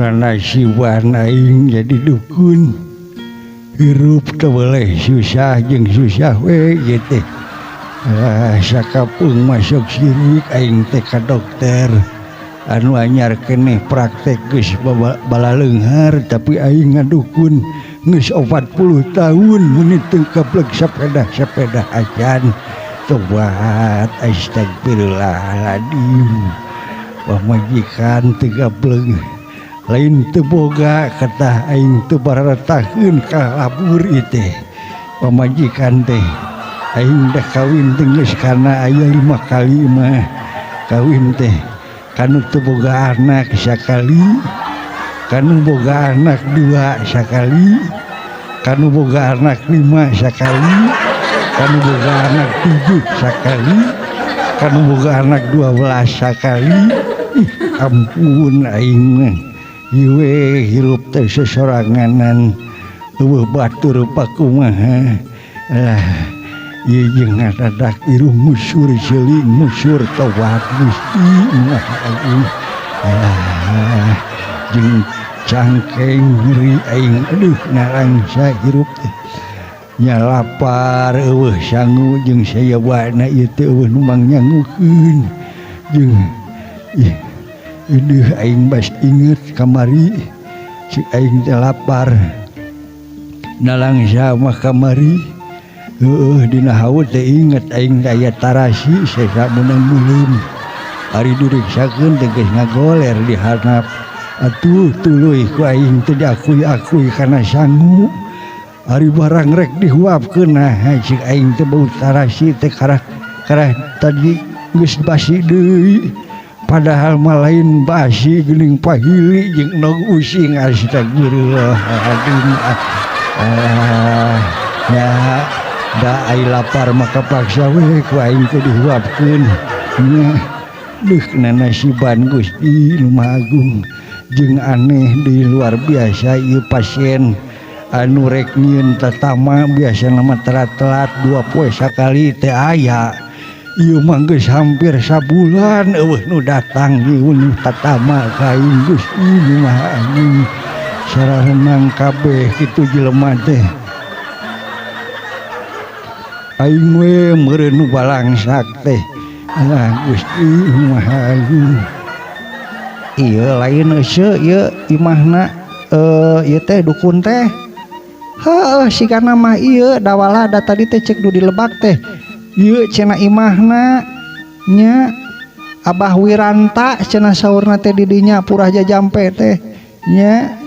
Nasiban aing jadi dukun hirup teu boleh susah jeung susah we gitu. Ah, sakapeung masuk sirik aing teh ka dokter anu anyar keneh praktek geus balaleunghar tapi aing ngadukun geus 40 tahun mun teu kaplek sepeda-sepeda acan. Tobat, astagfirullahaladzim. Pamajikan teu gableng lain teu boga kata aing teu bararatakeun ka labur ieu teh. Pamajikan teh aing dah kawin teh geus kana aya 5 kali mah kawin teh kanu teu boga anak sakali, kanu boga anak 2 sakali, kanu boga anak 5 sakali, kanu boga anak 7 sakali, kanu boga anak 12 sakali. Ih, ampun aing mah. Ieu we hirup teh sesoranganan eueuh batur pakumaha. Lah, ieu jeung ngadadak irung musur seuling musur tobat Gusti Maha Agung. Lah, jeung cangkeng nyeri aing aduh nalangsa hirup teh. Nya lapar eueuh sangu jeung sayawana ieu teh eueuh nu mangnyangukeun. Jeung ih aduh aing bas inget kamari si aing teh lapar. Nalangsa mah kamari heueuh dina haud teh inget aing teh aya tarasi sesa meunang meuleum. Ari diriksakeun teh geus ngagoler di handap. Atuh tuluy ku aing teh diakui-akui kana sangu. Ari barang rek dihuapkeun nah cik aing teh bau tarasi teh karah karah tadi geus basi deui. Padahal mah lain basi geuning pahili jeung endog using astagfirullahaladzim. Ah, ya da ai lapar mah kapaksa we ku aing teh dihuapkeun. Nya deuh nanasiban Gusti Nu Maha Agung jeung aneh di luar biasa ieu pasien anu rek nyieun tatama biasana mah telat-telat 2 poe sakali teh aya. Ieu mah geus hampir sabulan eueuh nu datang nyieun tatama ka aing Gusti Nu Maha Agung. Sarahenang kabeh kitu jelema teh. Aing we meureun nu balangsak teh. Alah Gusti Nu Maha Agung. Ieu lain euseuh ieu imahna ieu teh dukun teh. Heueuh sigana mah ieu dawala da tadi teh cek nu dilebak teh. Ieu cenah imahna nya Abah Wiranta cenah saurna teh di dinya purah jajampe teh nya.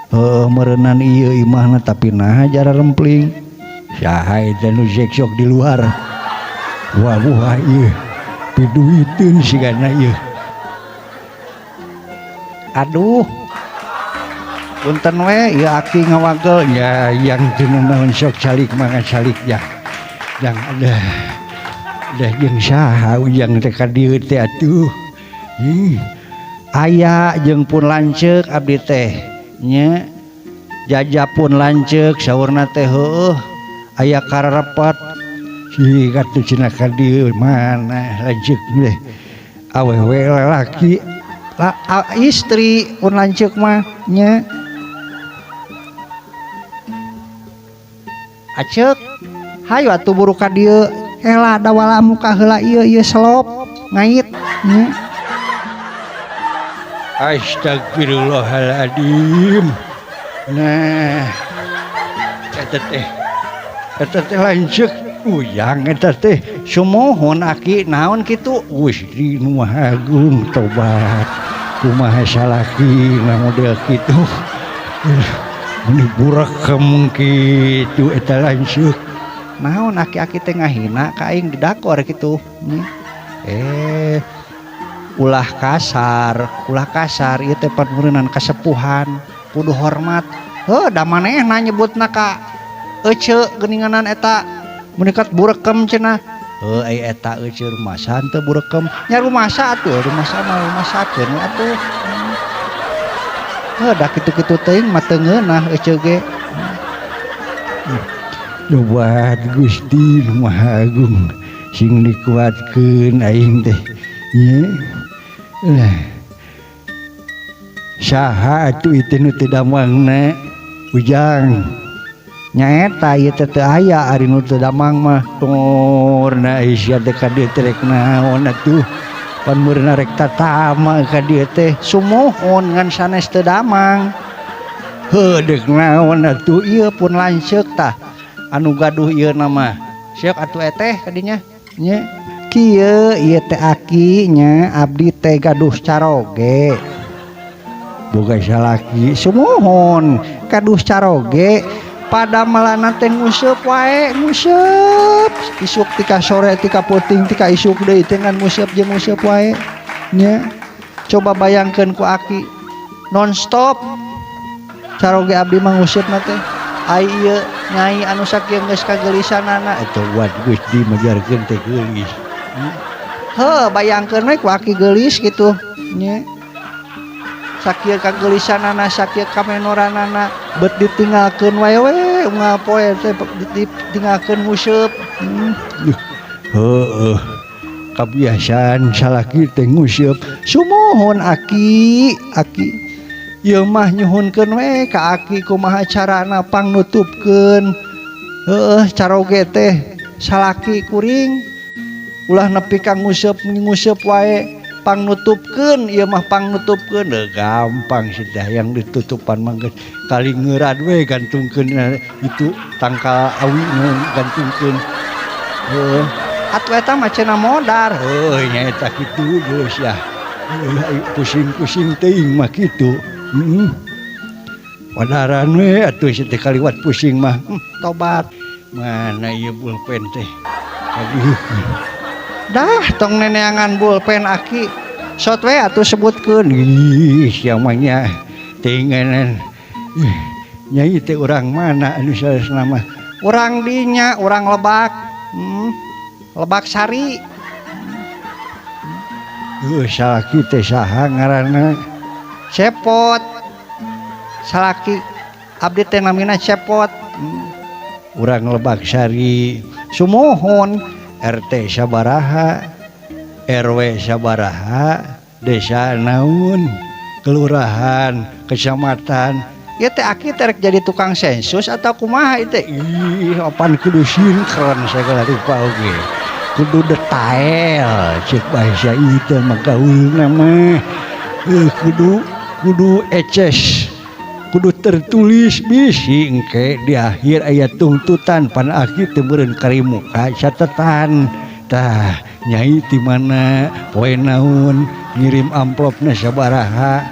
Heueuh meureunnan ieu imahna tapi naha jara rempling. Saha eta nu seksok di luar. Wah wah ieu piduiteun sigana ieu. Aduh. Punten we ieu aki ngawagel nya yang teu naon sok calik mangga calik jang. Jang ada. Dah jeung saha ujang teh ka dieu teh atuh. Aya jeung pun lanceuk abdi teh nya. Jaja pun lanceuk saurna teh heueuh aya kararepet. Si katuh cenah ka dieu mana lanceuk teh. Awewe lalaki la, istri pun lanceuk mah nya. Aceuk hayu atuh buru ka dieu hela dawala muka heula ieu ieu selop ngait nya. Astagfirullahaladzim. Nah eta teh eta teh lanceuk ujang eta teh sumuhun aki naon kitu Gusti Nu Maha Agung tobat kumaha salaki na model kitu. Meni burekem kitu eta lanceuk. Naon aki-aki teh ngahina ka aing didakor kitu. Ulah kasar ieu teh panurunan kasepuhan kudu hormat. Heuh da manehna nyebutna ka eceu geuninganan eta menikat burekem cenah. Heuh ai eta eceu rumasa teu burekem nya rumasa atuh rumasa mah rumasakeun we atuh. Heuh da kitu-kitu teuing mah teu ngeunah eceu ge. Tobat Gusti Nu Maha Agung sing dikuatkeun aing teh nya. Lah Saha atuh itu nu teu damangna Ujang? Nyaeta ieu teh teu aya ari nu teu damang mah. Torna sia teh ka dieu teh rek naon atuh? Pan meureun rek tatama ka dieu teh. Sumuhun, ngan sanes teu damang. Heuh, deuk naon atuh? Ieu pun lanceuk tah anu gaduh ieu mah. Siap atuh eteh kadinya nya. Kieu ieu teh, Aki, nya abdi teh gaduh caroge. Boga salaki? Sumuhun, gaduh caroge. Pada malana teh nguseup wae, nguseup isuk tika sore tika peuting tika isuk deui teh ngan nguseup jeung nguseup wae nya. Coba bayangkeun ku Aki, nonstop caroge abdi mah nguseup teh. Ai ieu nyai anu sakieu geus kageulisanana eta buat geus dimajarkeun teh geulis. Heuh, bayangkeun we ku Aki, geulis kitu nya. Sakieu kageulisanana, sakieu kamenoranana, bet ditinggalkeun wae we unggal poe teh ditinggalkeun nguseup. Heueuh, kabiasaan salaki teh nguseup. Sumuhun, Aki. Aki, ieu mah nyuhunkeun we ka Aki, kumaha carana pangnutupkeun heueuh caroge teh salaki kuring, ulah nepi ka nguseup nguseup wae. Pangnutupkeun ieu mah, pangnutupkeun. Gampang sih teh, yang ditutupan mah geus kali ngeurad we, gantungkeun itu tangkal awi gantungkeun. Heuh atuh, eta mah cenah modar. Heuh, nya eta kitu geus ya, pusing-pusing teuing mah kitu. Heeh, wadaran we atuh si teh kaliwat pusing mah. Tobat. Mana ieu pulpen teh? Aduh. Dah, tong neneangan pulpen, Aki. Sot we atuh sebutkeun. Ih, sia mah nya tinganan. Nyai teh urang mana anu sanesna mah? Urang dinya, urang Lebak. Lebak Sari. Salaki teh saha ngaranna? Cepot. Salaki abdi teh namina Cepot. Urang Lebak Sari? Sumuhun. RT sabaraha, RW sabaraha, desa naon, kelurahan, kecamatan? Ieu teh Aki teh rek jadi tukang sensus atau kumaha ieu teh? Ih, apan kudu sinkron segala rupa oge kudu detail, cek bahasa ieu teh mah gaulna mah. Kudu kudu eces, kudu tertulis, bisi engke di akhir aya tuntutan. Pan Aki teh meureun karimuka catetan. Tah, nyai ti mana, poe naon, ngirim amplopna sabaraha.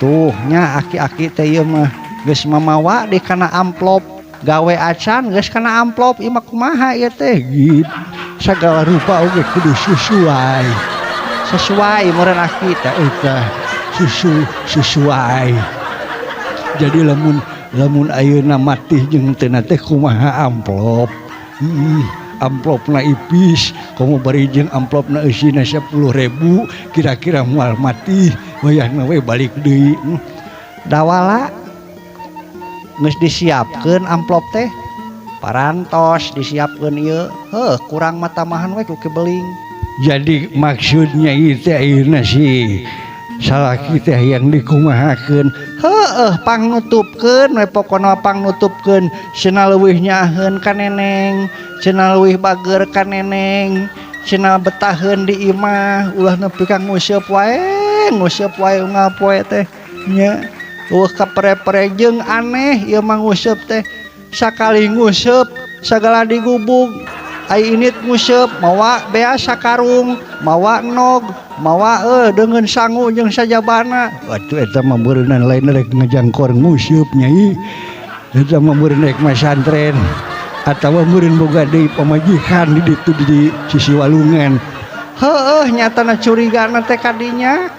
Tuh nya, aki-aki teh ieu mah geus mamawa di kana amplop, gawe acan geus kana amplop. Ieu mah kumaha ieu teh? Gitu, sagala rupa oge kudu sesuai. Sesuai meureun, Aki teh eta susu sesuai. Jadi lamun lamun ayeuna mati jeung teu teh kumaha amplop? Amplopna ipis komo bari jeung amplopna eusina 10.000, kira-kira moal mati, wayahna we balik deui. Dawala geus disiapkeun amplop teh, parantos disiapkeun ieu. Heuh, kurang mah tambahan we ku Ki Beling. Jadi maksudnya itu ayeuna si salaki teh yang dikumahakeun? Heueuh, pangnutupkeun we pokona, pangnutupkeun cenah leuwih nyaaheun ka neneng, cenah leuwih bager ka neneng, cenah betaheun di imah, ulah nepi ka nguseup wae, nguseup wae unggal poe teh nya. Eueuh kapere-pere jeung aneh ieu mah nguseup teh, sakali nguseup sagala digubug. Ai init nguseup mawa beas sakarung, mawa endog, mawa deungeun sangu jeung sajabana. Atuh eta mah meureunan lain rek ngejangkor nguseup, Nyai. Eta mah meureun rek masantren atawa meureun boga deui pamajikan di ditu, di sisi walungan. Heueuh, nyatana curigana teh kadinya.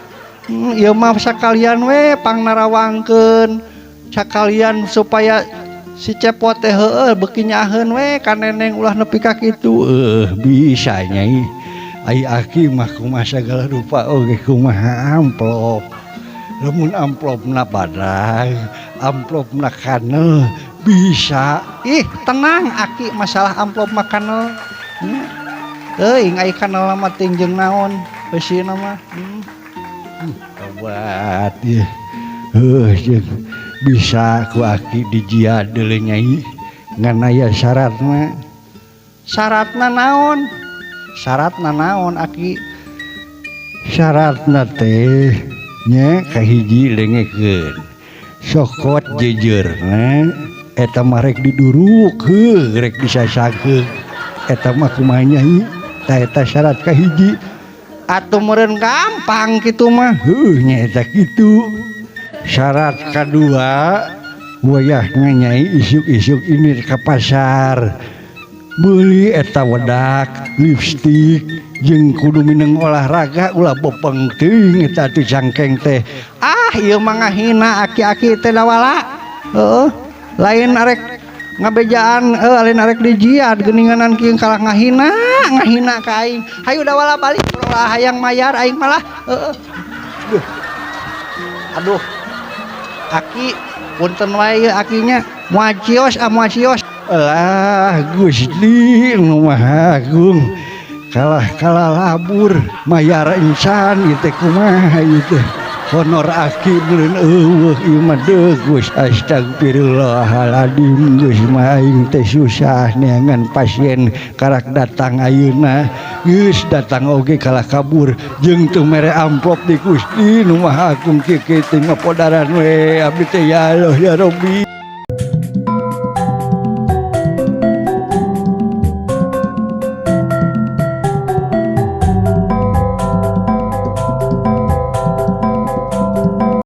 Ieu mah sakalian we pangnarawangkeun, sakalian supaya si Cepot teh heueuh beuki nyaaheun we ka neneng, ulah nepi ka kitu. Bisa, Nyai. Ai Aki mah kumaha sagala rupa oge kumaha amplop? Lamun amplopna badag, amplopna kanel, bisa. Ih, tenang, Aki, masalah amplop mah kanel nya. Teuing ai kanel mah ting jeung naon eusina mah. Tobat ieu. Heuh jeung bisa ku aki dijiad deuleu Nyai ngan aya syaratna. Syaratna naon? Syaratna naon aki? Syaratna teh nya kahiji lengekeun sokot jejerna eta mah rek diduruk heuh rek disasakeun eta mah kumaha Nyai? Tah eta syarat kahiji. Atuh meureun gampang kitu mah. Heuh nya eta kitu. Syarat kadua wayahna Nyai isuk-isuk ini ka pasar beuli eta wedak lipstik jeung kudu mineng olahraga ulah bopeng teuing eta atuh cangkeng teh. Ah ieu mah ngahina aki-aki teh dawala. Heuh lain arek ngabejaan lain arek dijiad geuninganan kieu kalah ngahina ngahina ka aing. Hayu dawala balik ulah hayang mayar aing malah. Heuh. Duh. Aduh. Aki punten wae ieu akinya moal cios ah moal cios. Lah Gusti nu Maha Agung kalah kalah labur mayar encan ieu teh kumaha ieu teh honor aki meureun eueuh ieu mah deuh Gus astagfirullahaladzim geus mah aing teh susah neangan pasien karak datang ayeuna geus datang oge kalah kabur jeung teu mere amplop di Gusti nu Maha Agung kieu kieu teh ngapodaran we abdi teh ya Allah ya Rabbi.